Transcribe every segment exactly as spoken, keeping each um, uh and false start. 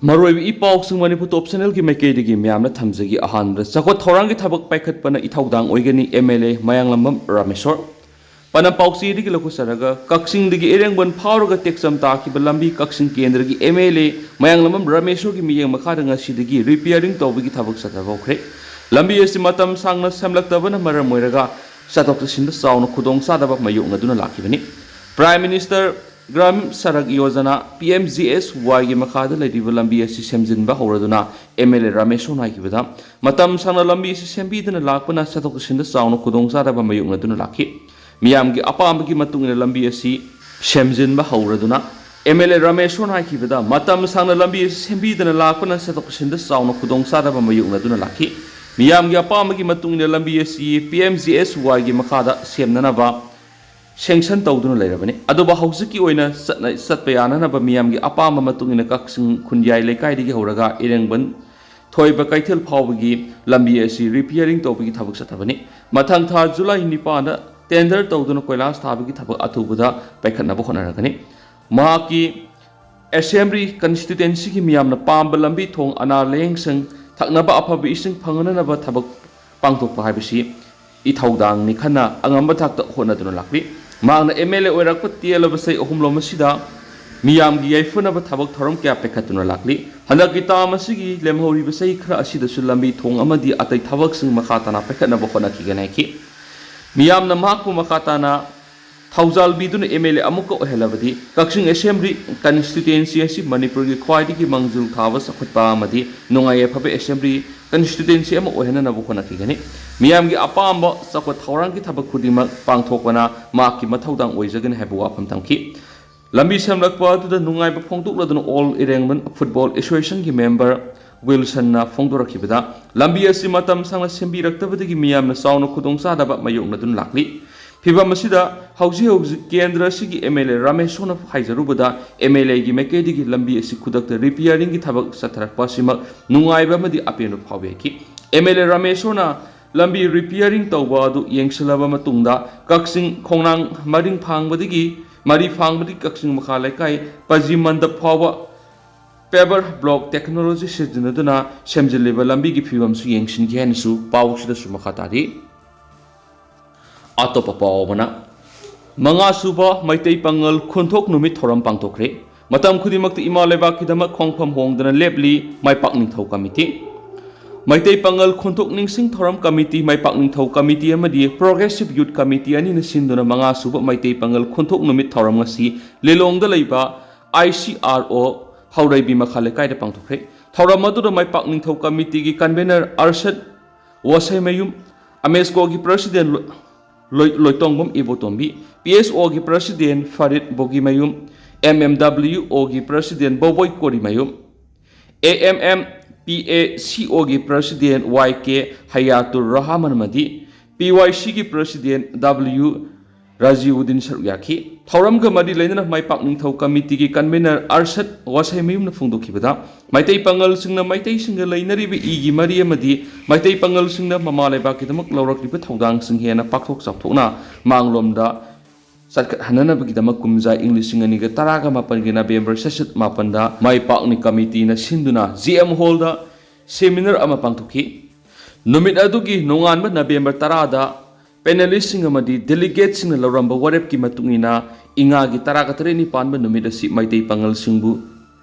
ꯃꯔꯨꯑꯣꯏꯕ ꯏ ꯄꯥꯎꯁꯤꯡ ꯃꯅꯤꯄꯨꯔ ꯇꯣꯞ ꯆꯦꯅꯦꯜꯒꯤ ꯃꯥꯏꯀꯩꯗꯒꯤ ꯃꯌꯥꯝꯅ ꯊꯝꯖꯒꯦ꯫ ꯑꯍꯥꯟꯕꯗ ꯆꯥꯎꯈꯠ ꯊꯧꯔꯥꯡꯒꯤ ꯊꯕꯛ ꯄꯥꯏꯈꯠꯄꯅ ꯏꯊꯧꯗꯥꯡ ꯑꯣꯏꯒꯅꯤ, ꯑꯦꯝ ꯑꯦꯜ ꯑꯦ ꯃꯌꯥꯡꯂꯝꯕꯝ ꯔꯥꯃꯦꯁꯣꯔ꯫ ꯄꯅꯝ ꯄꯥꯎꯆꯦꯗꯒꯤ ꯂꯧꯊꯣꯛꯆꯔꯒ, ꯀꯛꯆꯤꯡꯗꯒꯤ ꯏꯔꯦꯡꯕꯟ ꯐꯥꯎꯔꯒ ꯇꯦꯛꯆꯝ ꯇꯥꯈꯤꯕ ꯂꯝꯕꯤ ꯀꯛꯆꯤꯡ ꯀꯦꯟꯗ꯭ꯔꯒꯤ ꯑꯦꯝ ꯑꯦꯜ ꯑꯦ ꯃꯌꯥꯡꯂꯝꯕꯝ ꯔꯥꯃꯦꯁꯣꯔꯒꯤ ꯃꯤꯠꯌꯦꯡ ꯃꯈꯥꯗ ꯉꯁꯤꯗꯒꯤ ꯔꯤꯄꯤꯌꯥꯔꯤꯡ ꯇꯧꯕꯒꯤ ꯊꯕꯛ ꯆꯠꯊꯕ ꯍꯧꯈ꯭ꯔꯦ꯫ ꯂꯝꯕꯤ ꯑꯁꯤ ꯃꯇꯝ ꯁꯥꯡꯅ ꯁꯦꯝꯂꯛꯇꯕꯅ ꯃꯔꯝ ꯑꯣꯏꯔꯒ ꯆꯠꯊꯣꯛ ꯆꯠꯁꯤꯟꯗ ꯆꯥꯎꯅ ꯈꯨꯗꯣꯡꯆꯥꯗꯕ ꯃꯥꯌꯣꯛꯅꯗꯨꯅ ꯂꯥꯛꯈꯤꯕꯅꯤ꯫ Prime minister Gramin Sadak Yojana, P M G S ꯋꯥꯏꯒꯤ ꯃꯈꯥꯗ ꯂꯩꯔꯤꯕ ꯂꯝꯕꯤ ꯑꯁꯤ ꯁꯦꯝꯖꯤꯟꯕ ꯍꯧꯔꯗꯨꯅ ꯑꯦꯝ ꯑꯦꯜ ꯑꯦ ꯔꯥꯃꯦꯁꯣꯔꯅ ꯍꯥꯏꯈꯤꯕꯗ, ꯃꯇꯝ ꯁꯥꯡꯅ ꯂꯝꯕꯤ ꯑꯁꯤ ꯁꯦꯝꯕꯤꯗꯅ ꯂꯥꯛꯄꯅ ꯆꯠꯊꯣꯛ ꯆꯠꯁꯤꯟꯗ ꯆꯥꯎꯅ ꯈꯨꯗꯣꯡꯆꯥꯗꯕ ꯃꯥꯌꯣꯛꯅꯗꯨꯅ ꯂꯥꯛꯈꯤ꯫ ꯃꯤꯌꯥꯝꯒꯤ ꯑꯄꯥꯝꯕꯒꯤ ꯃꯇꯨꯡ ꯏꯟꯅ ꯂꯝꯕꯤ ꯑꯁꯤ ꯁꯦꯝꯖꯤꯟꯕ ꯍꯧꯔꯗꯨꯅ ꯑꯦꯝ ꯑꯦꯜ ꯑꯦ ꯔꯥꯃꯦꯁꯣꯔꯅ ꯍꯥꯏꯈꯤꯕꯗ, ꯃꯇꯝ ꯁꯥꯡꯅ ꯂꯝꯕꯤ ꯑꯁꯤ ꯁꯦꯝꯕꯤꯗꯅ ꯂꯥꯛꯄꯅ ꯆꯠꯊꯣꯛ ꯆꯠꯁꯤꯟꯗ ꯆꯥꯎꯅ ꯈꯨꯗꯣꯡꯆꯥꯗꯕ ꯃꯥꯌꯣꯛꯅꯗꯨꯅ ꯂꯥꯛꯈꯤ꯫ ꯃꯤꯌꯥꯝꯒꯤ ꯑꯄꯥꯝꯕꯒꯤ ꯃꯇꯨꯡ ꯏꯟꯅ ꯂꯝꯕꯤ ꯑꯁꯤ ꯄꯤ ꯑꯦꯝ ꯖꯤ ꯑꯦꯁ ꯋꯥꯏꯒꯤ ꯃꯈꯥꯗ ꯁꯦꯝꯅꯅꯕ ꯁꯦꯡꯁꯟ ꯇꯧꯗꯨꯅ ꯂꯩꯔꯕꯅꯤ꯫ ꯑꯗꯨꯕꯨ ꯍꯧꯖꯤꯛꯀꯤ ꯑꯣꯏꯅ ꯆꯠꯅ-, ꯆꯠꯄ ꯌꯥꯅꯅꯕ ꯃꯤꯌꯥꯝꯒꯤ ꯑꯄꯥꯝꯕ ꯃꯇꯨꯡ ꯏꯟꯅ ꯀꯛꯆꯤꯡ ꯈꯨꯟꯌꯥꯏ ꯂꯩꯀꯥꯏꯗꯒꯤ ꯍꯧꯔꯒ ꯏꯔꯦꯡꯕꯟ ꯊꯣꯏꯕ ꯀꯩꯊꯦꯜ ꯐꯥꯎꯕꯒꯤ ꯂꯝꯕꯤ ꯑꯁꯤ ꯔꯤꯄꯤꯌꯥꯔꯤꯡ ꯇꯧꯕꯒꯤ ꯊꯕꯛ ꯆꯠꯊꯕꯅꯤ꯫ ꯃꯊꯪ ꯊꯥ ꯖꯨꯂꯥꯏ ꯅꯤꯄꯥꯟꯗ ꯇꯦꯟꯗꯔ ꯇꯧꯗꯨꯅ ꯀꯣꯏꯂꯥꯁ ꯊꯥꯕꯒꯤ ꯊꯕꯛ ꯑꯊꯨꯕꯗ ꯄꯥꯏꯈꯠꯅꯕ ꯍꯣꯠꯅꯔꯒꯅꯤ꯫ ꯃꯍꯥꯛꯀꯤ ꯑꯦꯁꯦꯝꯕ꯭ꯂꯤ ꯀꯟꯁꯇꯤꯇ꯭ꯌꯨꯑꯦꯟꯁꯤꯒꯤ ꯃꯤꯌꯥꯝꯅ ꯄꯥꯝꯕ ꯂꯝꯕꯤ ꯊꯣꯡ, ꯑꯅꯥ ꯂꯥꯌꯦꯡꯁꯪ, ꯊꯛꯅꯕ ꯑꯐꯕ ꯏꯁꯤꯡ ꯐꯪꯍꯟꯅꯅꯕ ꯊꯕꯛ ꯄꯥꯡꯊꯣꯛꯄ ꯍꯥꯏꯕꯁꯤ ꯏꯊꯧꯗꯥꯡꯅꯤ ꯈꯟꯅ ꯑꯉꯝꯕ ꯊꯥꯛꯇ ꯍꯣꯠꯅꯗꯨꯅ ꯂꯥꯛꯂꯤ꯫ ꯃꯍꯥꯛꯅ ꯑꯦꯝ ꯑꯦꯜ ꯑꯦ ꯑꯣꯏꯔꯛꯄ ꯇꯦꯜꯂꯕ ꯆꯍꯤ ꯑꯍꯨꯝꯂꯣꯝ ꯑꯁꯤꯗ ꯃꯤꯌꯥꯝꯒꯤ ꯌꯥꯏꯐꯅꯕ ꯊꯕꯛ ꯊꯧꯔꯝ ꯀꯌꯥ ꯄꯥꯏꯈꯠꯇꯨꯅ ꯂꯥꯛꯂꯤ꯫ ꯍꯟꯗꯛꯀꯤ ꯇꯥꯝ ꯑꯁꯤꯒꯤ ꯂꯦꯝꯍꯧꯔꯤꯕ ꯆꯍꯤ ꯈꯔ ꯑꯁꯤꯗꯁꯨ ꯂꯝꯕꯤ ꯊꯣꯡ ꯑꯃꯗꯤ ꯑꯇꯩ ꯊꯕꯛꯁꯤꯡ ꯃꯈꯥ ꯇꯥꯅ ꯄꯥꯏꯈꯠꯅꯕ ꯍꯣꯠꯅꯈꯤꯒꯅꯤ ꯍꯥꯏꯈꯤ꯫ ꯃꯤꯌꯥꯝꯅ ꯃꯍꯥꯛꯄꯨ ꯃꯈꯥ ꯇꯥꯅ ꯊꯧꯖꯥꯜ ꯄꯤꯗꯨꯅ ꯑꯦꯝ ꯑꯦꯜ ꯑꯦ ꯑꯃꯨꯛꯀ ꯑꯣꯏꯍꯜꯂꯕꯗꯤ ꯀꯛꯆꯤꯡ ꯑꯦꯁꯦꯝꯕ꯭ꯂꯤ ꯀꯟꯁꯇꯤꯇ꯭ꯌꯨꯑꯦꯟꯁꯤ ꯑꯁꯤ ꯃꯅꯤꯄꯨꯔꯒꯤ ꯈ꯭ꯋꯥꯏꯗꯒꯤ ꯃꯥꯡꯖꯤꯜ ꯊꯥꯕ ꯆꯥꯎꯈꯠꯄ ꯑꯃꯗꯤ ꯅꯨꯡꯉꯥꯏ ꯌꯥꯏꯐꯕ ꯑꯦꯁꯦꯝꯕ꯭ꯂꯤ ꯀꯟꯁꯇꯤꯇ꯭ꯌꯨꯑꯦꯟꯁꯤ ꯑꯃ ꯑꯣꯏꯍꯟꯅꯅꯕ ꯍꯣꯠꯅꯈꯤꯒꯅꯤ꯫ ꯃꯤꯌꯥꯝꯒꯤ ꯑꯄꯥꯝꯕ ꯆꯥꯎꯈꯠ ꯊꯧꯔꯥꯡꯒꯤ ꯊꯕꯛ ꯈꯨꯗꯤꯡꯃꯛ ꯄꯥꯡꯊꯣꯛꯄꯅ ꯃꯍꯥꯛꯀꯤ ꯃꯊꯧꯗꯥꯡ ꯑꯣꯏꯖꯒꯅꯤ ꯍꯥꯏꯕ ꯋꯥꯐꯝ ꯊꯝꯈꯤ꯫ ꯂꯝꯕꯤ ꯁꯦꯝꯂꯛꯄ ꯑꯗꯨꯗ ꯅꯨꯡꯉꯥꯏꯕ ꯐꯣꯡꯗꯣꯛꯂꯗꯨꯅ ꯑꯣꯜ ꯏꯔꯦꯡꯕꯟ ꯐꯨꯠꯕꯣꯜ ꯑꯦꯁꯣꯁꯤꯌꯦꯁꯟꯒꯤ ꯃꯦꯝꯕꯔ ꯋꯤꯜꯁꯟꯅ ꯐꯣꯡꯗꯣꯔꯛꯈꯤꯕꯗ, ꯂꯝꯕꯤ ꯑꯁꯤ ꯃꯇꯝ ꯁꯥꯡꯅ ꯁꯦꯝꯕꯤꯔꯛꯇꯕꯗꯒꯤ ꯃꯤꯌꯥꯝꯅ ꯆꯥꯎꯅ ꯈꯨꯗꯣꯡꯆꯥꯗꯕ ꯃꯥꯌꯣꯛꯅꯗꯨꯅ ꯂꯥꯛꯂꯤ꯫ ꯐꯤꯚꯝ ꯑꯁꯤꯗ ꯍꯧꯖꯤꯛ ꯍꯧꯖꯤꯛ ꯀꯦꯟꯗ꯭ꯔ ꯑꯁꯤꯒꯤ ꯑꯦꯝ ꯑꯦꯜ ꯑꯦ ꯔꯥꯃꯦꯁꯣꯔꯅ ꯍꯥꯏꯖꯔꯨꯕꯗ, ꯑꯦꯝ ꯑꯦꯜ ꯑꯦꯒꯤ ꯃꯥꯏꯀꯩꯗꯒꯤ ꯂꯝꯕꯤ ꯑꯁꯤ ꯈꯨꯗꯛꯇ ꯔꯤꯄꯤꯌꯥꯔꯤꯡꯒꯤ ꯊꯕꯛ ꯆꯠꯊꯔꯛꯄ ꯑꯁꯤꯃꯛ ꯅꯨꯡꯉꯥꯏꯕ ꯑꯃꯗꯤ ꯑꯄꯦꯟꯕ ꯐꯥꯎꯏ ꯍꯥꯏꯈꯤ꯫ ꯑꯦꯝ ꯑꯦꯜ ꯑꯦ ꯔꯥꯃꯦꯁꯣꯔꯅ ꯂꯝꯕꯤ ꯔꯤꯄꯤꯌꯥꯔꯤꯡ ꯇꯧꯕ ꯑꯗꯨ ꯌꯦꯡꯁꯤꯜꯂꯕ ꯃꯇꯨꯡꯗ, ꯀꯛꯆꯤꯡ ꯈꯣꯡꯅꯥꯡ ꯃꯔꯤꯡ ꯐꯥꯡꯕꯗꯒꯤ, ꯃꯔꯤ ꯐꯥꯡꯕꯗꯒꯤ ꯀꯛꯆꯤꯡ ꯃꯈꯥ ꯂꯩꯀꯥꯏ ꯄꯖꯤ ꯃꯟꯗꯞ ꯐꯥꯎꯕ Paver block technology ꯁꯤꯖꯤꯟꯅꯗꯨꯅ ꯁꯦꯝꯖꯤꯜꯂꯤꯕ ꯂꯝꯕꯤꯒꯤ ꯐꯤꯕꯝꯁꯨ ꯌꯦꯡꯁꯤꯟꯈꯤ ꯍꯥꯏꯅꯁꯨ ꯄꯥꯎꯁꯤꯗꯁꯨ ꯃꯈꯥ ꯇꯥꯔꯤ꯫ ꯑꯇꯣꯞꯄ ꯄꯥꯎ ꯑꯃꯅ, ꯃꯉꯥ ꯁꯨꯕ ꯃꯩꯇꯩ ꯄꯥꯉꯜ ꯈꯨꯟꯊꯣꯛ ꯅꯨꯃꯤꯠ ꯊꯧꯔꯝ ꯄꯥꯡꯊꯣꯛꯈ꯭ꯔꯦ꯫ ꯃꯇꯝ ꯈꯨꯗꯤꯡꯃꯛꯇ ꯏꯃꯥ ꯂꯩꯕꯥꯛꯀꯤꯗꯃꯛ ꯈꯣꯡꯐꯝ ꯍꯣꯡꯗꯅ ꯂꯦꯞꯂꯤ ꯃꯥꯏꯄꯥꯛ ꯅꯤꯡꯊꯧ ꯀꯃꯤꯇꯤ꯫ ꯃꯩꯇꯩ ꯄꯥꯉꯜ ꯈꯨꯟꯊꯣꯛ ꯅꯤꯡꯁꯤꯡ ꯊꯧꯔꯝ ꯀꯃꯤꯇꯤ, ꯃꯥꯏꯄꯥꯛ ꯅꯤꯡꯊꯧ ꯀꯃꯤꯇꯤ ꯑꯃꯗꯤ Progressive Youth Committee ꯑꯅꯤꯅ ꯁꯤꯟꯗꯨꯅ ꯃꯉꯥ ꯁꯨꯕ ꯃꯩꯇꯩ ꯄꯥꯉꯜ ꯈꯨꯟꯊꯣꯛ ꯅꯨꯃꯤꯠ ꯊꯧꯔꯝ ꯉꯁꯤ ꯂꯤꯂꯣꯡꯗ ꯂꯩꯕ I C R O ꯍꯧꯔꯩꯕꯤ ꯃꯈꯥ ꯂꯩꯀꯥꯏꯗ ꯄꯥꯡꯊꯣꯛꯈ꯭ꯔꯦ꯫ ꯊꯧꯔꯝ ꯑꯗꯨꯗ ꯃꯥꯏꯄꯥꯛ ꯅꯤꯡꯊꯧ ꯀꯃꯤꯇꯤꯒꯤ convener ꯑꯔꯁꯠ ꯋꯥꯁꯩꯃꯌꯨꯝ, ꯑꯃꯦꯁꯀꯣꯒꯤ president ꯂꯣꯏ-, ꯂꯣꯏꯇꯣꯡꯕꯝ ꯏꯕꯣꯇꯣꯝꯕꯤ, P S Oꯒꯤ president ꯐꯔꯤꯠ ꯕꯣꯒꯤꯃꯌꯨꯝ, M M W Oꯒꯤ president ꯕꯣꯕꯣꯏ Korimayum, A M M P A C Oꯒꯤ president Y K ꯍꯌꯥꯇꯨꯔ Rahman ꯑꯃꯗꯤ P Y Cꯒꯤ president W ꯔꯥꯖꯤꯎꯗꯤꯟ ꯁꯔꯨꯛ ꯌꯥꯈꯤ꯫ ꯊꯧꯔꯝꯒ ꯃꯔꯤ ꯂꯩꯅꯅ ꯃꯥꯏꯄꯥꯛ ꯅꯤꯡꯊꯧ ꯀꯃꯤꯇꯤꯒꯤ convener ꯑꯔꯁꯠ ꯋꯥꯁꯩꯃꯌꯨꯝꯅ ꯐꯣꯡꯗꯣꯛꯈꯤꯕꯗ, ꯃꯩꯇꯩ ꯄꯥꯉꯜꯁꯤꯡꯅ ꯃꯩꯇꯩꯁꯤꯡꯒ ꯂꯩꯅꯔꯤꯕ ꯏꯒꯤ ꯃꯔꯤ ꯑꯃꯗꯤ ꯃꯩꯇꯩ ꯄꯥꯉꯜꯁꯤꯡꯅ ꯃꯃꯥ ꯂꯩꯕꯥꯛꯀꯤꯗꯃꯛ ꯂꯧꯔꯛꯂꯤꯕ ꯊꯧꯗꯥꯡꯁꯤꯡ ꯍꯦꯟꯅ ꯄꯥꯛꯊꯣꯛ ꯆꯥꯎꯊꯣꯛꯅ ꯃꯥꯡꯂꯣꯝꯗ ꯆꯠꯈꯠꯍꯟꯅꯅꯕꯒꯤꯗꯃꯛ ꯀꯨꯝꯖꯥ ꯏꯪ ꯂꯤꯁꯤꯡ ꯑꯅꯤꯒ ꯇꯔꯥꯒ ꯃꯥꯄꯟꯒꯤ November ꯁꯦꯁꯠ ꯃꯥꯄꯟꯗ ꯃꯥꯏꯄꯥꯛꯅꯤ ꯀꯃꯤꯇꯤꯅ ꯁꯤꯟꯗꯨꯅ G M Hallꯗ seminar ꯑꯃ ꯄꯥꯡꯊꯣꯛꯈꯤ꯫ ꯅꯨꯃꯤꯠ ꯑꯗꯨꯒꯤ ꯅꯣꯡꯉꯥꯟꯕ November ꯇꯔꯥꯗ panelistꯁꯤꯡ ꯑꯃꯗꯤ delegateꯁꯤꯡꯅ ꯂꯧꯔꯝꯕ ꯋꯥꯔꯦꯞꯀꯤ ꯃꯇꯨꯡ ꯏꯟꯅ ꯏꯉꯥꯒꯤ ꯇꯔꯥꯒ ꯇꯔꯦꯠꯅꯤ ꯄꯥꯟꯕ ꯅꯨꯃꯤꯠ ꯑꯁꯤ ꯃꯩꯇꯩ ꯄꯥꯉꯜꯁꯤꯡꯕꯨ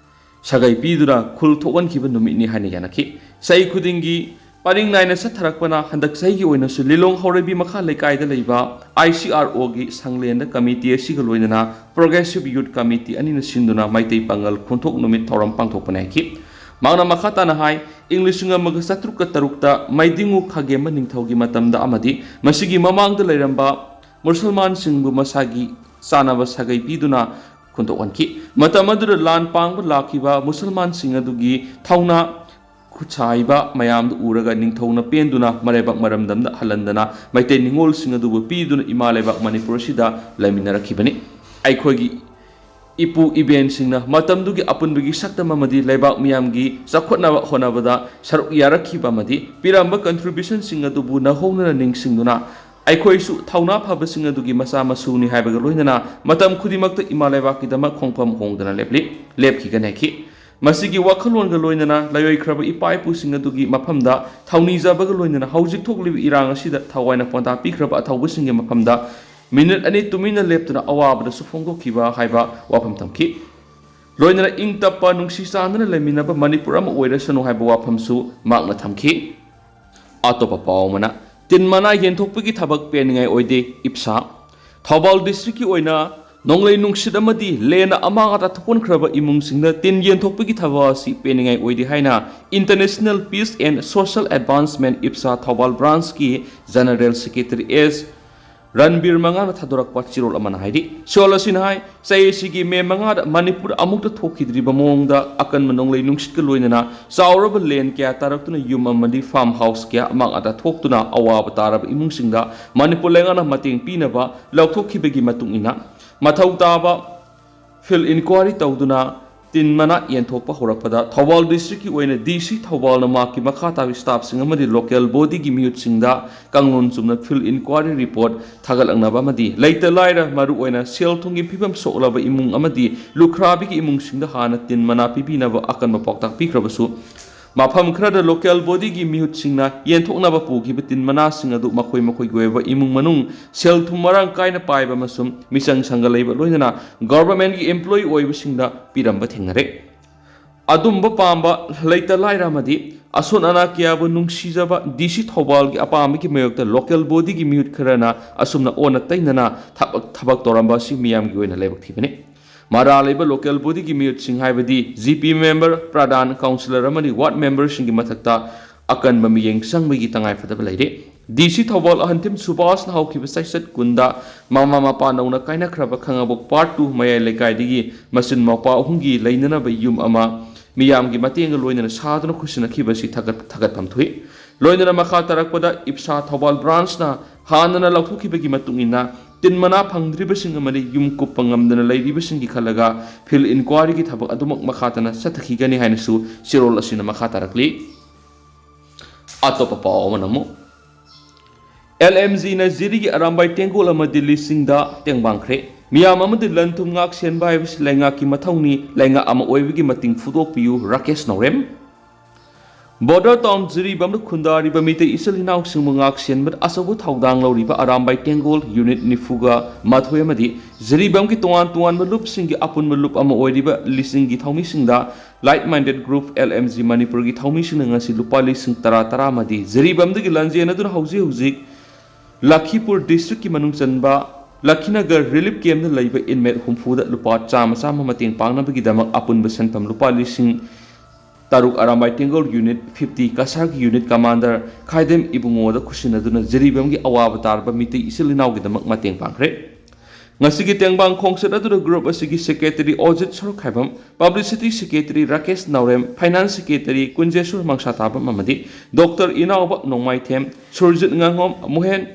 ꯁꯥꯒꯩ ꯄꯤꯗꯨꯅ ꯈꯨꯜ ꯊꯣꯛꯍꯟꯈꯤꯕ ꯅꯨꯃꯤꯠꯅꯤ ꯍꯥꯏꯅ ꯌꯥꯅꯈꯤ꯫ ꯆꯍꯤ ꯈꯨꯗꯤꯡꯒꯤ ꯄꯔꯤꯡ ꯅꯥꯏꯅ ꯆꯠꯊꯔꯛꯄꯅ ꯍꯟꯗꯛ ꯆꯍꯤꯒꯤ ꯑꯣꯏꯅꯁꯨ ꯂꯤꯂꯣꯡ ꯍꯧꯔꯩꯕꯤ ꯃꯈꯥ ꯂꯩꯀꯥꯏꯗ ꯂꯩꯕ I C R Oꯒꯤ ꯁꯪꯂꯦꯟꯗ ꯀꯃꯤꯇꯤ ꯑꯁꯤꯒ ꯂꯣꯏꯅꯅ Progressive Youth Committee ꯑꯅꯤꯅ ꯁꯤꯟꯗꯨꯅ ꯃꯩꯇꯩ ꯄꯥꯉꯜ ꯈꯨꯟꯊꯣꯛ ꯅꯨꯃꯤꯠ ꯊꯧꯔꯝ ꯄꯥꯡꯊꯣꯛꯄꯅꯤ ꯍꯥꯏꯈꯤ꯫ ꯃꯍꯥꯛꯅ ꯃꯈꯥ ꯇꯥꯅ ꯍꯥꯏ, ꯏꯪ ꯂꯤꯁꯤꯡ ꯑꯃꯒ ꯆꯥꯇ꯭ꯔꯨꯛꯀ ꯇꯔꯨꯛꯇ ꯃꯩꯗꯤꯡꯉꯨ ꯈꯥꯒꯦꯝꯕ ꯅꯤꯡꯊꯧꯒꯤ ꯃꯇꯝꯗ ꯑꯃꯗꯤ ꯃꯁꯤꯒꯤ ꯃꯃꯥꯡꯗ ꯂꯩꯔꯝꯕ ꯃꯨꯁꯜꯃꯥꯟꯁꯤꯡꯕꯨ ꯃꯁꯥꯒꯤ ꯆꯥꯅꯕ ꯁꯥꯒꯩ ꯄꯤꯗꯨꯅ ꯈꯨꯟꯊꯣꯛꯍꯟꯈꯤ꯫ ꯃꯇꯝ ꯑꯗꯨꯗ ꯂꯥꯟ ꯄꯥꯡꯕ ꯂꯥꯛꯈꯤꯕ ꯃꯨꯁꯜꯃꯥꯟꯁꯤꯡ ꯑꯗꯨꯒꯤ ꯊꯧꯅꯥ ꯈꯨꯠꯁꯥ ꯍꯩꯕ ꯃꯌꯥꯝꯗꯨ ꯎꯔꯒ ꯅꯤꯡꯊꯧꯅ ꯄꯦꯟꯗꯨꯅ ꯃꯔꯩꯕꯥꯛ ꯃꯔꯝꯗꯝꯗ ꯍꯜꯍꯟꯗꯅ ꯃꯩꯇꯩ ꯅꯤꯉꯣꯜꯁꯤꯡ ꯑꯗꯨꯕꯨ ꯄꯤꯗꯨꯅ ꯏꯃꯥ ꯂꯩꯕꯥꯛ ꯃꯅꯤꯄꯨꯔ ꯑꯁꯤꯗ ꯂꯩꯃꯤꯟꯅꯔꯛꯈꯤꯕꯅꯤ꯫ ꯑꯩꯈꯣꯏꯒꯤ ꯏꯄꯨ ꯏꯕꯦꯟꯁꯤꯡꯅ ꯃꯇꯝꯗꯨꯒꯤ ꯑꯄꯨꯟꯕꯒꯤ ꯁꯛꯇꯝ ꯑꯃꯗꯤ ꯂꯩꯕꯥꯛ ꯃꯤꯌꯥꯝꯒꯤ ꯆꯥꯎꯈꯠꯅꯕ ꯍꯣꯠꯅꯕꯗ ꯁꯔꯨꯛ ꯌꯥꯔꯛꯈꯤꯕ ꯑꯃꯗꯤ ꯄꯤꯔꯝꯕ contributionꯁꯤꯡ ꯑꯗꯨꯕꯨ ꯅꯧꯍꯧꯅꯅ ꯅꯤꯡꯁꯤꯡꯗꯨꯅ ꯑꯩꯈꯣꯏꯁꯨ ꯊꯧꯅꯥ ꯐꯕꯁꯤꯡ ꯑꯗꯨꯒꯤ ꯃꯆꯥ ꯃꯁꯨꯅꯤ ꯍꯥꯏꯕꯒ ꯂꯣꯏꯅꯅ ꯃꯇꯝ ꯈꯨꯗꯤꯡꯃꯛꯇ ꯏꯃꯥ ꯂꯩꯕꯥꯛꯀꯤꯗꯃꯛ ꯈꯣꯡꯐꯝ ꯍꯣꯡꯗꯅ ꯂꯦꯞꯂꯤ, ꯂꯦꯞꯈꯤꯒꯅꯤ ꯍꯥꯏꯈꯤ꯫ ꯃꯁꯤꯒꯤ ꯋꯥꯈꯜꯂꯣꯟꯒ ꯂꯣꯏꯅꯅ ꯂꯩꯔꯣꯏꯈ꯭ꯔꯕ ꯏꯄꯥ ꯏꯄꯨꯁꯤꯡ ꯑꯗꯨꯒꯤ ꯃꯐꯝꯗ ꯊꯧꯅꯤꯖꯕꯒ ꯂꯣꯏꯅꯅ ꯍꯧꯖꯤꯛ ꯊꯣꯛꯂꯤꯕ ꯏꯔꯥꯡ ꯑꯁꯤꯗ ꯊꯋꯥꯏꯅ ꯄꯣꯟꯗꯥ ꯄꯤꯈ꯭ꯔꯕ ꯑꯊꯧꯕꯁꯤꯡꯒꯤ ꯃꯐꯝꯗ ꯃꯤꯅꯤꯠ ꯑꯅꯤ ꯇꯨꯃꯤꯟꯅ ꯂꯦꯞꯇꯨꯅ ꯑꯋꯥꯕꯗꯁꯨ ꯐꯣꯡꯗꯣꯛꯈꯤꯕ ꯍꯥꯏꯕ ꯋꯥꯐꯝ ꯊꯝꯈꯤ꯫ ꯂꯣꯏꯅꯅ ꯏꯪ ꯇꯞꯄ, ꯅꯨꯡꯁꯤ ꯆꯥꯟꯅꯅ ꯂꯩꯃꯤꯟꯅꯕ ꯃꯅꯤꯄꯨꯔ ꯑꯃ ꯑꯣꯏꯔꯁꯅꯨ ꯍꯥꯏꯕ ꯋꯥꯐꯝꯁꯨ ꯃꯍꯥꯛꯅ ꯊꯝꯈꯤ꯫ ꯑꯇꯣꯞꯄ ꯄꯥꯎ ꯑꯃꯅ, ꯇꯤꯟ ꯃꯅꯥ ꯌꯦꯟꯊꯣꯛꯄꯒꯤ ꯊꯕꯛ ꯄꯦꯟꯅꯤꯡꯉꯥꯏ ꯑꯣꯏꯗꯦ, ꯏꯞꯁꯥ꯫ ꯊꯧꯕꯥꯜ ꯗꯤꯁꯇ꯭ꯔꯤꯛꯀꯤ ꯑꯣꯏꯅ ꯅꯣꯡꯂꯩ ꯅꯨꯡꯁꯤꯠ ꯑꯃꯗꯤ ꯂꯦꯟꯅ ꯑꯃꯥꯡ ꯑꯇꯥ ꯊꯣꯛꯍꯟꯈ꯭ꯔꯕ ꯏꯃꯨꯡꯁꯤꯡꯗ ꯇꯤꯟ ꯌꯦꯟꯊꯣꯛꯄꯒꯤ ꯊꯕꯛ ꯑꯁꯤ ꯄꯦꯟꯅꯤꯡꯉꯥꯏ ꯑꯣꯏꯗꯦ ꯍꯥꯏꯅ International Peace and Social Advancement, IPSA, Thoubal ꯕ꯭ꯔꯥꯟꯁꯀꯤ ꯖꯦꯅꯔꯦꯜ ꯁꯦꯀ꯭ꯔꯦꯇꯔꯤ ꯑꯦꯁ ꯔꯟꯕꯤꯔ ꯃꯉꯥꯅ ꯊꯥꯗꯣꯔꯛꯄ ꯆꯤꯔꯣꯜ ꯑꯃꯅ ꯍꯥꯏꯔꯤ꯫ ꯆꯤꯔꯣꯜ ꯑꯁꯤꯅ ꯍꯥꯏ, ꯆꯍꯤ ꯑꯁꯤꯒꯤ ꯃꯦ ꯃꯉꯥꯗ ꯃꯅꯤꯄꯨꯔ ꯑꯃꯨꯛꯇ ꯊꯣꯛꯈꯤꯗ꯭ꯔꯤꯕ ꯃꯑꯣꯡꯗ ꯑꯀꯟꯕ ꯅꯣꯡꯂꯩ ꯅꯨꯡꯁꯤꯠꯀ ꯂꯣꯏꯅꯅ ꯆꯥꯎꯔꯕ ꯂꯦꯟ ꯀꯌꯥ ꯇꯥꯔꯛꯇꯨꯅ ꯌꯨꯝ ꯑꯃꯗꯤ ꯐꯥꯔꯝ ꯍꯥꯎꯁ ꯀꯌꯥ ꯑꯃꯥꯡ ꯑꯇꯥ ꯊꯣꯛꯇꯨꯅ ꯑꯋꯥꯕ ꯇꯥꯔꯕ ꯏꯃꯨꯡꯁꯤꯡꯗ ꯃꯅꯤꯄꯨꯔ ꯂꯩꯉꯥꯛꯅ ꯃꯇꯦꯡ ꯄꯤꯅꯕ ꯂꯧꯊꯣꯛꯈꯤꯕꯒꯤ ꯃꯇꯨꯡ ꯏꯟꯅ ꯃꯊꯧ ꯇꯥꯕ field inquiry ꯇꯧꯗꯨꯅ ꯇꯤꯟ ꯃꯅꯥ ꯌꯦꯟꯊꯣꯛꯄ ꯍꯧꯔꯛꯄꯗ ꯊꯧꯕꯥꯜ ꯗꯤꯁꯇ꯭ꯔꯤꯛꯀꯤ ꯑꯣꯏꯅ ꯗꯤ ꯁꯤ ꯊꯧꯕꯥꯜꯅ ꯃꯍꯥꯛꯀꯤ ꯃꯈꯥ ꯇꯥꯕ ꯁ꯭ꯇꯥꯐꯁꯤꯡ ꯑꯃꯗꯤ ꯂꯣꯀꯦꯜ ꯕꯣꯗꯤꯒꯤ ꯃꯤꯍꯨꯠꯁꯤꯡꯗ ꯀꯥꯡꯂꯣꯟ ꯆꯨꯝꯅ field inquiry report ꯊꯥꯒꯠꯂꯛꯅꯕ ꯑꯃꯗꯤ ꯂꯩꯇ ꯂꯥꯏꯔ, ꯃꯔꯨꯑꯣꯏꯅ ꯁꯦꯜ ꯊꯨꯝꯒꯤ ꯐꯤꯕꯝ ꯁꯣꯛꯂꯕ ꯏꯃꯨꯡ ꯑꯃꯗꯤ ꯂꯨꯈ꯭ꯔꯥꯕꯤꯒꯤ ꯏꯃꯨꯡꯁꯤꯡꯗ ꯍꯥꯟꯅ ꯇꯤꯟ ꯃꯅꯥ ꯄꯤꯕꯤꯅꯕ ꯑꯀꯟꯕ ꯄꯥꯎꯇꯥꯛ ꯄꯤꯈ꯭ꯔꯕꯁꯨ, ꯃꯐꯝ ꯈꯔꯗ ꯂꯣꯀꯦꯜ ꯕꯣꯗꯤꯒꯤ ꯃꯤꯍꯨꯠꯁꯤꯡꯅ ꯌꯦꯟꯊꯣꯛꯅꯕ ꯄꯨꯈꯤꯕ ꯇꯤꯟ ꯃꯅꯥꯁꯤꯡ ꯑꯗꯨ ꯃꯈꯣꯏ ꯃꯈꯣꯏꯒꯤ ꯑꯣꯏꯕ ꯏꯃꯨꯡ ꯃꯅꯨꯡ, ꯁꯦꯜ ꯊꯨꯝ ꯃꯔꯥꯡ ꯀꯥꯏꯅ ꯄꯥꯏꯕ ꯑꯃꯁꯨꯡ ꯃꯤꯆꯪ ꯁꯪꯒ ꯂꯩꯕ, ꯂꯣꯏꯅꯅ ꯒꯣꯚꯔꯟꯃꯦꯟꯠꯀꯤ employee ꯑꯣꯏꯕꯁꯤꯡꯗ ꯄꯤꯔꯝꯕ ꯊꯦꯡꯅꯔꯦ꯫ ꯑꯗꯨꯝꯕ ꯄꯥꯝꯕ ꯂꯩꯇ ꯂꯥꯏꯔ ꯑꯃꯗꯤ ꯑꯁꯣꯟ ꯑꯅꯥ ꯀꯌꯥꯕꯨ ꯅꯨꯡꯁꯤꯖꯕ ꯗꯤ ꯁꯤ ꯊꯧꯕꯥꯜꯒꯤ ꯑꯄꯥꯝꯕꯒꯤ ꯃꯥꯌꯣꯛꯇ ꯂꯣꯀꯦꯜ ꯕꯣꯗꯤꯒꯤ ꯃꯤꯍꯨꯠ ꯈꯔꯅ ꯑꯁꯨꯝꯅ ꯑꯣꯟꯅ ꯇꯩꯅꯅ ꯊꯕꯛ, ꯊꯕꯛ ꯇꯧꯔꯝꯕ ꯑꯁꯤ ꯃꯤꯌꯥꯝꯒꯤ ꯑꯣꯏꯅ ꯂꯥꯏꯕꯛ ꯊꯤꯕꯅꯤ꯫ ꯃꯔꯥꯜ ꯂꯩꯕ ꯂꯣꯀꯦꯜ ꯕꯣꯗꯤꯒꯤ ꯃꯤꯍꯨꯠꯁꯤꯡ ꯍꯥꯏꯕꯗꯤ ꯖꯤ ꯄꯤ ꯃꯦꯝꯕꯔ, ꯄ꯭ꯔꯙꯥꯟ, ꯀꯥꯎꯟꯁꯤꯂꯔ ꯑꯃꯗꯤ ꯋꯥꯔꯗ ꯃꯦꯝꯕꯔꯁꯤꯡꯒꯤ ꯃꯊꯛꯇ ꯑꯀꯟꯕ ꯃꯤꯠꯌꯦꯡ ꯆꯪꯕꯒꯤ ꯇꯉꯥꯏꯐꯗꯕ ꯂꯩꯔꯦ꯫ ꯗꯤ ꯁꯤ ꯊꯧꯕꯥꯜ ꯑꯍꯟꯊꯦꯝ ꯁꯨꯕꯥꯁꯅ ꯍꯧꯈꯤꯕ ꯆꯩꯆꯠ ꯀꯨꯟꯗ ꯃꯃꯥ ꯃꯄꯥ ꯅꯧꯅ ꯀꯥꯏꯅꯈ꯭ꯔꯕ ꯈꯥꯉꯕꯣꯛ ꯄꯥꯔꯠ ꯇꯨ ꯃꯌꯥꯏ ꯂꯩꯀꯥꯏꯗꯒꯤ ꯃꯆꯤꯟ ꯃꯧꯄ꯭ꯋꯥ ꯑꯍꯨꯝꯒꯤ ꯂꯩꯅꯅꯕ ꯌꯨꯝ ꯑꯃ ꯃꯤꯌꯥꯝꯒꯤ ꯃꯇꯦꯡꯒ ꯂꯣꯏꯅꯅ ꯁꯥꯗꯨꯅ ꯈꯨꯠꯁꯤꯟꯅꯈꯤꯕꯁꯤ ꯊꯥꯒꯠ-, ꯊꯥꯒꯠꯐꯝ ꯊꯣꯛꯏ꯫ ꯂꯣꯏꯅꯅ ꯃꯈꯥ ꯇꯥꯔꯛꯄꯗ ꯏꯞꯁꯥ ꯊꯧꯕꯥꯜ ꯕ꯭ꯔꯥꯟꯁꯅ ꯍꯥꯟꯅꯅ ꯂꯧꯊꯣꯛꯈꯤꯕꯒꯤ ꯃꯇꯨꯡ ꯏꯟꯅ ꯇꯤꯟ ꯃꯅꯥ ꯐꯪꯗ꯭ꯔꯤꯕꯁꯤꯡ ꯑꯃꯗꯤ ꯌꯨꯝ ꯀꯨꯞꯄ ꯉꯝꯗꯅ ꯂꯩꯔꯤꯕꯁꯤꯡꯒꯤ ꯈꯜꯂꯒ field inquiryꯒꯤ ꯊꯕꯛ ꯑꯗꯨꯃꯛ ꯃꯈꯥ ꯇꯥꯅ ꯆꯠꯊꯈꯤꯒꯅꯤ ꯍꯥꯏꯅꯁꯨ ꯆꯤꯔꯣꯜ ꯑꯁꯤꯅ ꯃꯈꯥ ꯇꯥꯔꯛꯂꯤ꯫ ꯑꯇꯣꯞꯄ ꯄꯥꯎ ꯑꯃꯅ ꯑꯃꯨꯛ, ꯑꯦꯜ ꯑꯦꯝ ꯖꯤꯅ ꯖꯤꯔꯤꯒꯤ ꯑꯔꯥꯝꯕꯥꯏ ꯇꯦꯡꯒꯣꯜ ꯑꯃ ꯗꯤꯜꯂꯤꯁꯤꯡꯗ ꯇꯦꯡꯕꯥꯡꯈ꯭ꯔꯦ꯫ ꯃꯤꯌꯥꯝ ꯑꯃꯗꯤ ꯂꯟ ꯊꯨꯝ ꯉꯥꯛ ꯁꯦꯟꯕ ꯍꯥꯏꯕꯁꯤ ꯂꯩꯉꯥꯛꯀꯤ ꯃꯊꯧꯅꯤ, ꯂꯩꯉꯥꯛ ꯑꯃ ꯑꯣꯏꯕꯒꯤ ꯃꯇꯤꯡ ꯐꯨꯗꯣꯛꯄꯤꯌꯨ, ꯔꯥꯀꯦꯁ ꯅꯥꯎꯔꯦꯝ꯫ ꯕꯣꯔꯗꯔ ꯇꯥꯎꯟ ꯖꯤꯔꯤꯕꯥꯝꯗ ꯈꯨꯟꯗꯥꯔꯤꯕ ꯃꯤꯇꯩ ꯏꯆꯤꯜ ꯏꯅꯥꯎꯁꯤꯡꯕꯨ ꯉꯥꯛ ꯁꯦꯟꯕꯗ ꯑꯆꯧꯕ ꯊꯧꯗꯥꯡ ꯂꯧꯔꯤꯕ ꯑꯔꯥꯝꯕꯥꯏ ꯇꯦꯡꯒꯣꯜ ꯌꯨꯅꯤꯠ ꯅꯤꯐꯨꯒ ꯃꯥꯊꯣꯏ ꯑꯃꯗꯤ ꯖꯤꯔꯤꯕꯥꯝꯒꯤ ꯇꯣꯉꯥꯟ ꯇꯣꯉꯥꯟꯕ ꯂꯨꯞꯁꯤꯡꯒꯤ ꯑꯄꯨꯟꯕ ꯂꯨꯞ ꯑꯃ ꯑꯣꯏꯔꯤꯕ ꯂꯤꯁꯤꯡꯒꯤ ꯊꯧꯃꯤꯁꯤꯡꯗ Like Minded Group, L M G, ꯃꯅꯤꯄꯨꯔꯒꯤ ꯊꯧꯃꯤꯁꯤꯡꯅ ꯉꯁꯤ ꯂꯨꯄꯥ ꯂꯤꯁꯤꯡ ꯇꯔꯥ ꯇꯔꯥ ꯑꯃꯗꯤ ꯖꯤꯔꯤꯕꯥꯝꯗꯒꯤ ꯂꯥꯟꯖꯦꯟꯅꯗꯨꯅ ꯍꯧꯖꯤꯛ ꯍꯧꯖꯤꯛ ꯂꯈꯤꯄꯨꯔ ꯗꯤꯁꯇ꯭ꯔꯤꯛꯀꯤ ꯃꯅꯨꯡ ꯆꯟꯕ ꯂꯈꯤꯅꯒꯔ ꯔꯤꯂꯤꯐ ꯀꯦꯝꯞꯇ ꯂꯩꯕ ꯏꯟꯃꯦꯠ ꯍꯨꯝꯐꯨꯗ ꯂꯨꯄꯥ ꯆꯥꯝꯃ ꯆꯥꯝꯃ ꯃꯇꯦꯡ ꯄꯥꯡꯅꯕꯒꯤꯗꯃꯛ ꯑꯄꯨꯟꯕ ꯁꯦꯟꯐꯝ ꯂꯨꯄꯥ ꯂꯤꯁꯤꯡ ꯇꯔꯨꯛ ꯑꯔꯥꯝꯕꯥꯏ ꯇꯦꯡꯒꯣꯜ ꯌꯨꯅꯤꯠ ꯐꯤꯐꯇꯤ ꯀꯁꯥꯔꯒꯤ ꯌꯨꯅꯤꯠ ꯀꯃꯥꯟꯗꯔ ꯈꯥꯏꯗꯦꯝ ꯏꯕꯨꯡꯉꯣꯗ ꯈꯨꯠꯁꯤꯟꯅꯗꯨꯅ ꯖꯤꯔꯤꯕꯥꯝꯒꯤ ꯑꯋꯥꯕ ꯇꯥꯔꯕ ꯃꯤꯇꯩ ꯏꯆꯤꯜ ꯏꯅꯥꯎꯒꯤꯗꯃꯛ ꯃꯇꯦꯡ ꯄꯥꯡꯈ꯭ꯔꯦ꯫ ꯉꯁꯤꯒꯤ ꯇꯦꯡꯕꯥꯡ ꯈꯣꯡꯆꯠ ꯑꯗꯨꯗ ꯒ꯭ꯔꯨꯞ ꯑꯁꯤꯒꯤ ꯁꯦꯀ꯭ꯔꯦꯇꯔꯤ ꯑꯣꯖꯤꯠ ꯁꯣꯔꯣꯛꯈꯥꯏꯕꯝ, ꯄꯕ꯭ꯂꯤꯁꯤꯇꯤ ꯁꯦꯀ꯭ꯔꯦꯇꯔꯤ ꯔꯥꯀꯦꯁ ꯅꯥꯎꯔꯦꯝ, ꯐꯥꯏꯅꯥꯟꯁ ꯁꯦꯀ꯭ꯔꯦꯇꯔꯤ ꯀꯨꯟꯖꯦꯁꯣꯔ ꯃꯪꯁꯥꯊꯥꯕꯝ ꯑꯃꯗꯤ ꯗꯣꯛꯇꯔ ꯏꯅꯥꯎꯕ ꯅꯣꯡꯃꯥꯏꯊꯦꯝ, ꯁꯨꯔꯖꯤꯠ ꯉꯥꯉꯣꯝ, ꯃꯣꯍꯦꯟ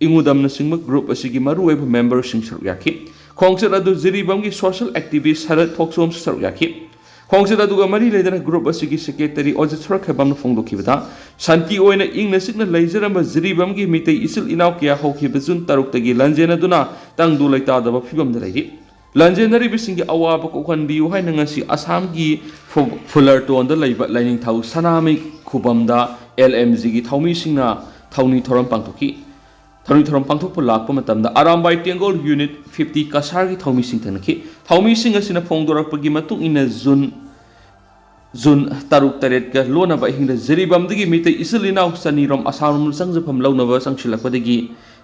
ꯏꯉꯨꯗꯝꯅꯆꯤꯡꯕ ꯒ꯭ꯔꯨꯞ ꯑꯁꯤꯒꯤ ꯃꯔꯨꯑꯣꯏꯕ ꯃꯦꯝꯕꯔꯁꯤꯡ ꯁꯔꯨꯛ ꯌꯥꯈꯤ꯫ ꯈꯣꯡꯆꯠ ꯑꯗꯨ ꯖꯤꯔꯤꯕꯥꯝꯒꯤ ꯁꯣꯁꯤꯌꯦꯜ ꯑꯦꯛꯇꯤꯚꯤꯁ꯭ꯠ ꯁꯔꯠ ꯊꯣꯛꯆꯣꯝꯁꯨ ꯁꯔꯨꯛ ꯌꯥꯈꯤ꯫ ꯈꯣꯡꯆꯠ ꯑꯗꯨꯒ ꯃꯔꯤ ꯂꯩꯅꯅ ꯒ꯭ꯔꯨꯞ ꯑꯁꯤꯒꯤ ꯁꯦꯀ꯭ꯔꯦꯇꯔꯤ ꯑꯣꯖꯤꯠ ꯁꯣꯔꯣꯛꯈꯥꯏꯕꯝꯅ ꯐꯣꯡꯗꯣꯛꯈꯤꯕꯗ, ꯁꯥꯟꯇꯤ ꯑꯣꯏꯅ ꯏꯪꯅ ꯆꯤꯛꯅ ꯂꯩꯖꯔꯝꯕ ꯖꯤꯔꯤꯕꯥꯝꯒꯤ ꯃꯤꯇꯩ ꯏꯆꯤꯜ ꯏꯅꯥꯎ ꯀꯌꯥ ꯍꯧꯈꯤꯕ ꯖꯨꯟ ꯇꯔꯨꯛꯇꯒꯤ ꯂꯥꯟꯖꯦꯟꯅꯗꯨꯅ ꯇꯪꯗꯨ ꯂꯩꯇꯥꯗꯕ ꯐꯤꯕꯝꯗ ꯂꯩꯔꯤ꯫ ꯂꯥꯟꯖꯦꯟꯅꯔꯤꯕꯁꯤꯡꯒꯤ ꯑꯋꯥꯕ ꯀꯣꯛꯍꯟꯕꯤꯌꯨ ꯍꯥꯏꯅ ꯉꯁꯤ ꯑꯁꯥꯝꯒꯤ ꯐꯨ-, ꯐꯨꯂꯔꯇꯣꯟꯗ ꯂꯩꯕ ꯂꯥꯏꯅꯤꯡꯊꯧ ꯁꯅꯥꯃꯍꯤ ꯈꯨꯕꯝꯗ ꯑꯦꯜ ꯑꯦꯝ ꯖꯤꯒꯤ ꯊꯧꯃꯤꯁꯤꯡꯅ ꯊꯧꯅꯤ ꯊꯧꯔꯝ ꯄꯥꯡꯊꯣꯛꯈꯤ꯫ ꯊꯧꯅꯤ ꯊꯧꯔꯝ ꯄꯥꯡꯊꯣꯛꯄ ꯂꯥꯛꯄ ꯃꯇꯝꯗ ꯑꯔꯥꯝꯕꯥꯏ ꯇꯦꯡꯒꯣꯜ ꯌꯨꯅꯤꯠ ꯐꯤꯐꯇꯤ ꯀꯁꯥꯔꯒꯤ ꯊꯧꯃꯤꯁꯤꯡ ꯊꯦꯡꯅꯈꯤ꯫ ꯊꯧꯃꯤꯁꯤꯡ ꯑꯁꯤꯅ ꯐꯣꯡꯗꯣꯔꯛꯄꯒꯤ ꯃꯇꯨꯡ ꯏꯟꯅ ꯖꯨꯟ, ꯖꯨꯟ ꯇꯔꯨꯛ ꯇꯔꯦꯠꯀ ꯂꯣꯟꯅꯕ ꯑꯍꯤꯡꯗ ꯖꯤꯔꯤꯕꯥꯝꯗꯒꯤ ꯃꯤꯇꯩ ꯏꯆꯤꯜ ꯏꯅꯥꯎ ꯆꯅꯤꯔꯣꯝ ꯑꯁꯥꯝꯔꯣꯝꯗ ꯆꯪꯖꯐꯝ ꯂꯧꯅꯕ ꯆꯪꯁꯤꯜꯂꯛꯄꯗꯒꯤ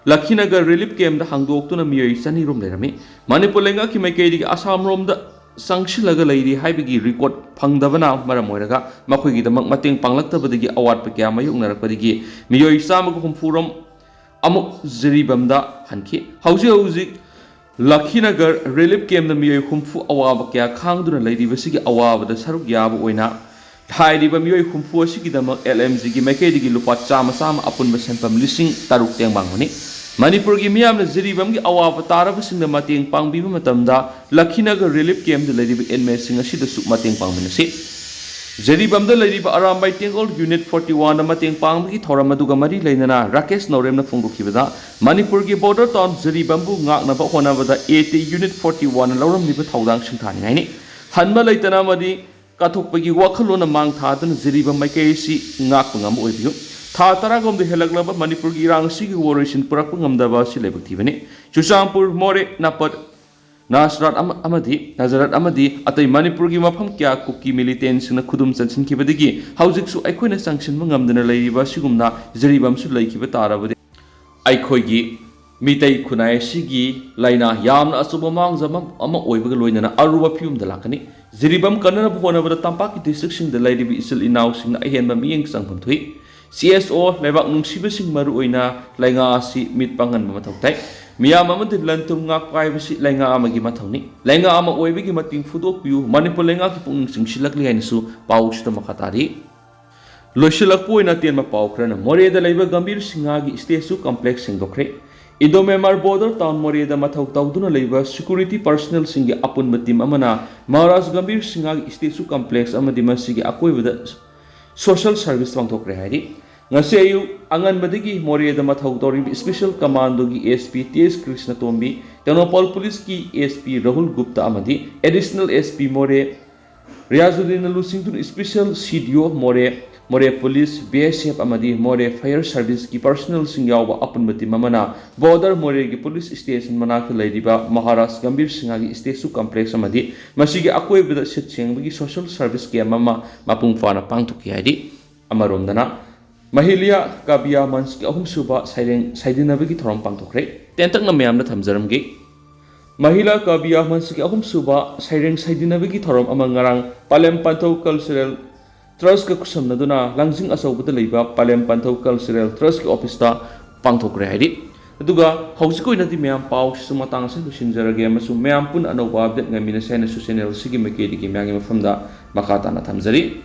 ꯂꯈꯤꯅꯒꯔ ꯔꯤꯂꯤꯐ ꯀꯦꯝꯞꯇ ꯍꯥꯡꯗꯣꯛꯇꯨꯅ ꯃꯤꯑꯣꯏ ꯆꯅꯤꯔꯣꯝ ꯂꯩꯔꯝꯃꯤ꯫ ꯃꯅꯤꯄꯨꯔ ꯂꯩꯉꯥꯛꯀꯤ ꯃꯥꯏꯀꯩꯗꯒꯤ ꯑꯁꯥꯝꯔꯣꯝꯗ ꯆꯪꯁꯤꯜꯂꯒ ꯂꯩꯔꯤ ꯍꯥꯏꯕꯒꯤ ꯔꯤꯄꯣꯔꯠ ꯐꯪꯗꯕꯅ ꯃꯔꯝ ꯑꯣꯏꯔꯒ ꯃꯈꯣꯏꯒꯤꯗꯃꯛ ꯃꯇꯦꯡ ꯄꯥꯡꯂꯛꯇꯕꯗꯒꯤ ꯑꯋꯥꯠꯄ ꯀꯌꯥ ꯃꯥꯌꯣꯛꯅꯔꯛꯄꯗꯒꯤ ꯃꯤꯑꯣꯏ ꯆꯥꯝꯃꯒ ꯍꯨꯝꯐꯨꯔꯣꯝ ꯑꯃꯨꯛ ꯖꯤꯔꯤꯕꯥꯝꯗ ꯍꯟꯈꯤ꯫ ꯍꯧꯖꯤꯛ ꯍꯧꯖꯤꯛ ꯂꯈꯤꯅꯒꯔ ꯔꯤꯂꯤꯐ ꯀꯦꯝꯞꯇ ꯃꯤꯑꯣꯏ ꯍꯨꯝꯐꯨ ꯑꯋꯥꯕ ꯀꯌꯥ ꯈꯥꯡꯗꯨꯅ ꯂꯩꯔꯤꯕꯁꯤꯒꯤ ꯑꯋꯥꯕꯗ ꯁꯔꯨꯛ ꯌꯥꯕ ꯑꯣꯏꯅ ꯍꯥꯏꯔꯤꯕ ꯃꯤꯑꯣꯏ ꯍꯨꯝꯐꯨ ꯑꯁꯤꯒꯤꯗꯃꯛ ꯑꯦꯜ ꯑꯦꯝ ꯖꯤꯒꯤ ꯃꯥꯏꯀꯩꯗꯒꯤ ꯂꯨꯄꯥ ꯆꯥꯝꯃ ꯆꯥꯝꯃ ꯑꯄꯨꯟꯕ ꯁꯦꯟꯐꯝ ꯂꯤꯁꯤꯡ ꯇꯔꯨꯛ ꯇꯦꯡꯕꯥꯡꯕꯅꯤ꯫ ꯃꯅꯤꯄꯨꯔꯒꯤ ꯃꯤꯌꯥꯝꯅ ꯖꯤꯔꯤꯕꯥꯝꯒꯤ ꯑꯋꯥꯕ ꯇꯥꯔꯕꯁꯤꯡꯗ ꯃꯇꯦꯡ ꯄꯥꯡꯕꯤꯕ ꯃꯇꯝꯗ ꯂꯈꯤꯅꯒꯔ ꯔꯤꯂꯤꯐ ꯀꯦꯝꯞꯇ ꯂꯩꯔꯤꯕ ꯏꯟꯃꯦꯠꯁꯤꯡ ꯑꯁꯤꯗꯁꯨ ꯃꯇꯦꯡ ꯄꯥꯡꯃꯤꯟꯅꯁꯤ꯫ ꯖꯤꯔꯤꯕꯥꯝꯗ ꯂꯩꯔꯤꯕ ꯑꯔꯥꯝꯕꯥꯏ ꯇꯦꯡꯒꯣꯜ ꯌꯨꯅꯤꯠ ꯐꯣꯔꯇꯤ ꯋꯥꯟꯗ ꯃꯇꯦꯡ ꯄꯥꯡꯕꯒꯤ ꯊꯧꯔꯝ ꯑꯗꯨꯒ ꯃꯔꯤ ꯂꯩꯅꯅ ꯔꯥꯀꯦꯁ ꯅꯧꯔꯦꯝꯅ ꯐꯣꯡꯗꯣꯛꯈꯤꯕꯗ, ꯃꯅꯤꯄꯨꯔꯒꯤ ꯕꯣꯔꯗꯔ ꯇꯥꯎꯟ ꯖꯤꯔꯤꯕꯥꯝꯕꯨ ꯉꯥꯛꯅꯕ ꯍꯣꯠꯅꯕꯗ ꯑꯦ ꯇꯤ ꯌꯨꯅꯤꯠ ꯐꯣꯔꯇꯤ ꯋꯥꯟꯅ ꯂꯧꯔꯝꯂꯤꯕ ꯊꯧꯗꯥꯡ ꯁꯤꯡꯊꯥꯅꯤꯡꯉꯥꯏꯅꯤ꯫ ꯍꯟꯕ ꯂꯩꯇꯅ ꯑꯃꯗꯤ ꯀꯠꯊꯣꯛꯄꯒꯤ ꯋꯥꯈꯜꯂꯣꯟꯅ ꯃꯥꯡ ꯊꯥꯗꯨꯅ ꯖꯤꯔꯤꯕꯥꯝ ꯃꯥꯏꯀꯩ ꯑꯁꯤ ꯉꯥꯛꯄ ꯉꯝꯕ ꯑꯣꯏꯕꯤꯌꯨ꯫ ꯊꯥ ꯇꯔꯥꯒꯨꯝꯗ ꯍꯦꯜꯂꯛꯂꯕ ꯃꯅꯤꯄꯨꯔꯒꯤ ꯏꯔꯥꯡ ꯑꯁꯤꯒꯤ ꯋꯥꯔꯣꯏꯁꯤꯟ ꯄꯨꯔꯛꯄ ꯉꯝꯗꯕ ꯑꯁꯤ ꯂꯥꯏꯕꯛ ꯊꯤꯕꯅꯤ꯫ ꯆꯨꯔꯆꯥꯟꯄꯨꯔ, ꯃꯣꯔꯦ, ꯅꯥꯄꯠ, ꯅꯥꯁꯔꯥꯠ ꯑꯃ-, ꯑꯃꯗꯤ ꯅꯖꯔꯥꯠ ꯑꯃꯗꯤ ꯑꯇꯩ ꯃꯅꯤꯄꯨꯔꯒꯤ ꯃꯐꯝ ꯀꯌꯥ ꯀꯨꯀꯤ ꯃꯤꯂꯤꯇꯦꯟꯁꯤꯡꯅ ꯈꯨꯗꯨꯝ ꯆꯟꯁꯤꯟꯈꯤꯕꯗꯒꯤ ꯍꯧꯖꯤꯛꯁꯨ ꯑꯩꯈꯣꯏꯅ ꯆꯪꯁꯤꯟꯕ ꯉꯝꯗꯅ ꯂꯩꯔꯤꯕ ꯑꯁꯤꯒꯨꯝꯅ ꯖꯤꯔꯤꯕꯥꯝꯁꯨ ꯂꯩꯈꯤꯕ ꯇꯥꯔꯕꯗꯤ ꯑꯩꯈꯣꯏꯒꯤ ꯃꯤꯇꯩ ꯈꯨꯟꯅꯥꯏ ꯑꯁꯤꯒꯤ ꯂꯥꯏꯅꯥ ꯌꯥꯝꯅ ꯑꯆꯧꯕ ꯃꯥꯡꯖꯕ ꯑꯃ ꯑꯣꯏꯕꯒ ꯂꯣꯏꯅꯅ ꯑꯔꯨꯕ ꯐꯤꯕꯝꯗ ꯂꯥꯛꯀꯅꯤ꯫ ꯖꯤꯔꯤꯕꯥꯝ ꯀꯟꯅꯅꯕ ꯍꯣꯠꯅꯕꯗ ꯇꯝꯄꯥꯛꯀꯤ ꯗꯤꯁꯇ꯭ꯔꯤꯛꯁꯤꯡꯗ ꯂꯩꯔꯤꯕ ꯏꯆꯤꯜ ꯏꯅꯥꯎꯁꯤꯡꯅ ꯑꯍꯦꯟꯕ ꯃꯤꯠꯌꯦꯡ ꯆꯪꯐꯝ ꯊꯣꯛꯏ꯫ ꯁꯤ ꯑꯦꯁ ꯑꯣ ꯂꯩꯕꯥꯛ ꯅꯨꯡꯁꯤꯕꯁꯤꯡ ꯃꯔꯨꯑꯣꯏꯅ ꯂꯩꯉꯥꯛ ꯑꯁꯤ ꯃꯤꯠ ꯄꯥꯡꯍꯟꯕ ꯃꯊꯧ ꯇꯥꯏ꯫ ꯃꯤꯌꯥꯝ ꯑꯃꯗꯤ ꯂꯟ ꯊꯨꯝ ꯉꯥꯛꯄ ꯍꯥꯏꯕꯁꯤ ꯂꯩꯉꯥꯛ ꯑꯃꯒꯤ ꯃꯊꯧꯅꯤ꯫ ꯂꯩꯉꯥꯛ ꯑꯃ ꯑꯣꯏꯕꯒꯤ ꯃꯇꯤꯡ ꯐꯨꯗꯣꯛꯄꯤꯌꯨ꯫ ꯃꯅꯤꯄꯨꯔ ꯂꯩꯉꯥꯛꯀꯤ ꯄꯨꯛꯅꯤꯡ ꯆꯤꯡꯁꯤꯜꯂꯛꯂꯤ ꯍꯥꯏꯅꯁꯨ ꯄꯥꯎꯁꯤꯗ ꯃꯈꯥ ꯇꯥꯔꯤ꯫ ꯂꯣꯏꯁꯤꯜꯂꯛꯄ ꯑꯣꯏꯅ ꯑꯇꯦꯟꯕ ꯄꯥꯎ ꯈꯔꯅ, ꯃꯣꯔꯦꯗ ꯂꯩꯕ ꯒꯝꯚꯤꯔ ꯁꯤꯡꯍꯒꯤ ꯁ꯭ꯇꯦꯆꯨ ꯀꯝꯄ꯭ꯂꯦꯛꯁ ꯁꯦꯡꯗꯣꯛꯈ꯭ꯔꯦ꯫ ꯏꯟꯗꯣ ꯃ꯭ꯌꯥꯟꯃꯥꯔ ꯕꯣꯔꯗꯔ ꯇꯥꯎꯟ ꯃꯣꯔꯦꯗ ꯃꯊꯧ ꯇꯧꯗꯨꯅ ꯂꯩꯕ ꯁꯦꯀ꯭ꯌꯨꯔꯤꯇꯤ ꯄꯔꯁꯅꯦꯜꯁꯤꯡꯒꯤ ꯑꯄꯨꯟꯕ ꯇꯤꯝ ꯑꯃꯅ ꯃꯍꯥꯔꯥꯖ ꯒꯝꯚꯤꯔ ꯁꯤꯡꯍꯒꯤ ꯁ꯭ꯇꯦꯆꯨ ꯀꯝꯄ꯭ꯂꯦꯛꯁ ꯑꯃꯗꯤ ꯃꯁꯤꯒꯤ ꯑꯀꯣꯏꯕꯗ ꯁꯣꯁꯦꯜ ꯁꯔꯚꯤꯁ ꯄꯥꯡꯊꯣꯛꯈ꯭ꯔꯦ ꯍꯥꯏꯔꯤ꯫ ꯉꯁꯤ ꯑꯌꯨꯛ ꯑꯉꯟꯕꯗꯒꯤ ꯃꯣꯔꯦꯗ ꯃꯊꯧ ꯇꯧꯔꯤꯕ ꯁ꯭ꯄꯦꯁꯦꯜ ꯀꯃꯥꯟꯗꯣꯒꯤ ꯑꯦꯁ ꯄꯤ ꯇꯤ ꯑꯦꯁ ꯀ꯭ꯔꯤꯁꯅꯇꯣꯝꯕꯤ, ꯇꯦꯡꯅꯧꯄꯜ ꯄꯨꯂꯤꯁꯀꯤ ꯑꯦꯁ ꯄꯤ ꯔꯥꯍꯨꯜ ꯒꯨꯞꯇ ꯑꯃꯗꯤ ꯑꯦꯗꯤꯁꯅꯦꯜ ꯑꯦꯁ ꯄꯤ ꯃꯣꯔꯦ ꯔꯤꯌꯥꯖꯨꯗꯤꯟꯅ ꯂꯨꯆꯤꯡꯗꯨꯅ ꯁ꯭ꯄꯦꯁꯦꯜ ꯁꯤ ꯗꯤ ꯑꯣ ꯃꯣꯔꯦ, ꯃꯣꯔꯦ ꯄꯨꯂꯤꯁ, ꯕꯤ ꯑꯦꯁ ꯑꯦꯐ ꯑꯃꯗꯤ ꯃꯣꯔꯦ ꯐꯥꯌꯔ ꯁꯔꯚꯤꯁꯀꯤ ꯄꯔꯁꯅꯦꯜꯁꯤꯡ ꯌꯥꯎꯕ ꯑꯄꯨꯟꯕ ꯇꯤꯝ ꯑꯃꯅ ꯕꯣꯔꯗꯔ ꯃꯣꯔꯦꯒꯤ ꯄꯨꯂꯤꯁ ꯁ꯭ꯇꯦꯁꯟ ꯃꯅꯥꯛꯇ ꯂꯩꯔꯤꯕ ꯃꯍꯥꯔꯥꯖ ꯒꯝꯚꯤꯔ ꯁꯤꯡꯍꯒꯤ ꯁ꯭ꯇꯦꯆꯨ ꯀꯝꯄ꯭ꯂꯦꯛꯁ ꯑꯃꯗꯤ ꯃꯁꯤꯒꯤ ꯑꯀꯣꯏꯕꯗ ꯁꯤꯠ ꯁꯦꯡꯕꯒꯤ ꯁꯣꯁꯦꯜ ꯁꯔꯚꯤꯁ ꯀꯦꯝꯞ ꯑꯃ ꯃꯄꯨꯡ ꯐꯥꯅ ꯄꯥꯡꯊꯣꯛꯈꯤ ꯍꯥꯏꯔꯤ꯫ ꯑꯃꯔꯣꯝꯗꯅ, ꯃꯍꯤꯂꯤꯌꯥ ꯀꯥꯕꯤꯌꯥ ꯃꯟꯁꯀꯤ ꯑꯍꯨꯝꯁꯨꯕ ꯁꯩꯔꯦꯡ ꯁꯩꯗꯤꯟꯅꯕꯒꯤ ꯊꯧꯔꯝ ꯄꯥꯡꯊꯣꯛꯈ꯭ꯔꯦ꯫ ꯇꯦꯟꯇꯛꯅ ꯃꯌꯥꯝꯗ ꯊꯝꯖꯔꯝꯒꯦ꯫ ꯃꯍꯤꯂꯥ ꯀꯥꯕꯤꯌꯥ ꯃꯟꯁꯀꯤ ꯑꯍꯨꯝꯁꯨꯕ ꯁꯩꯔꯦꯡ ꯁꯩꯗꯤꯟꯅꯕꯒꯤ ꯊꯧꯔꯝ ꯑꯃ ꯉꯔꯥꯡ ꯄꯥꯂꯦꯝ ꯄꯟꯊꯧ ꯀꯜꯆꯔꯦꯜ ꯇ꯭ꯔꯁꯀ ꯈꯨꯠꯁꯝꯅꯗꯨꯅ ꯂꯥꯡꯖꯤꯡ ꯑꯆꯧꯕꯗ ꯂꯩꯕ ꯄꯥꯂꯦꯝ ꯄꯟꯊꯧ ꯀꯜꯆꯔꯦꯜ ꯇ꯭ꯔꯁꯀꯤ ꯑꯣꯐꯤꯁꯇ ꯄꯥꯡꯊꯣꯛꯈ꯭ꯔꯦ ꯍꯥꯏꯔꯤ꯫ ꯑꯗꯨꯒ ꯍꯧꯖꯤꯛꯀꯤ ꯑꯣꯏꯅꯗꯤ ꯃꯌꯥꯝ ꯄꯥꯎꯁꯤꯁꯨ ꯃꯇꯥꯡ ꯑꯁꯤꯗ ꯂꯣꯏꯁꯤꯟꯖꯔꯒꯦ ꯑꯃꯁꯨꯡ ꯃꯌꯥꯝ ꯄꯨꯟꯅ ꯑꯅꯧꯕ ꯑꯞꯗꯦꯠ ꯉꯥꯏꯃꯤꯟꯅꯁꯦ ꯍꯥꯏꯅꯁꯨ ꯆꯦꯅꯦꯜ ꯑꯁꯤꯒꯤ ꯃꯥꯏꯀꯩꯗꯒꯤ ꯃꯌꯥꯝꯒꯤ ꯃꯐꯝꯗ ꯃꯈꯥ ꯇꯥꯅ ꯊꯝꯖꯔꯤ꯫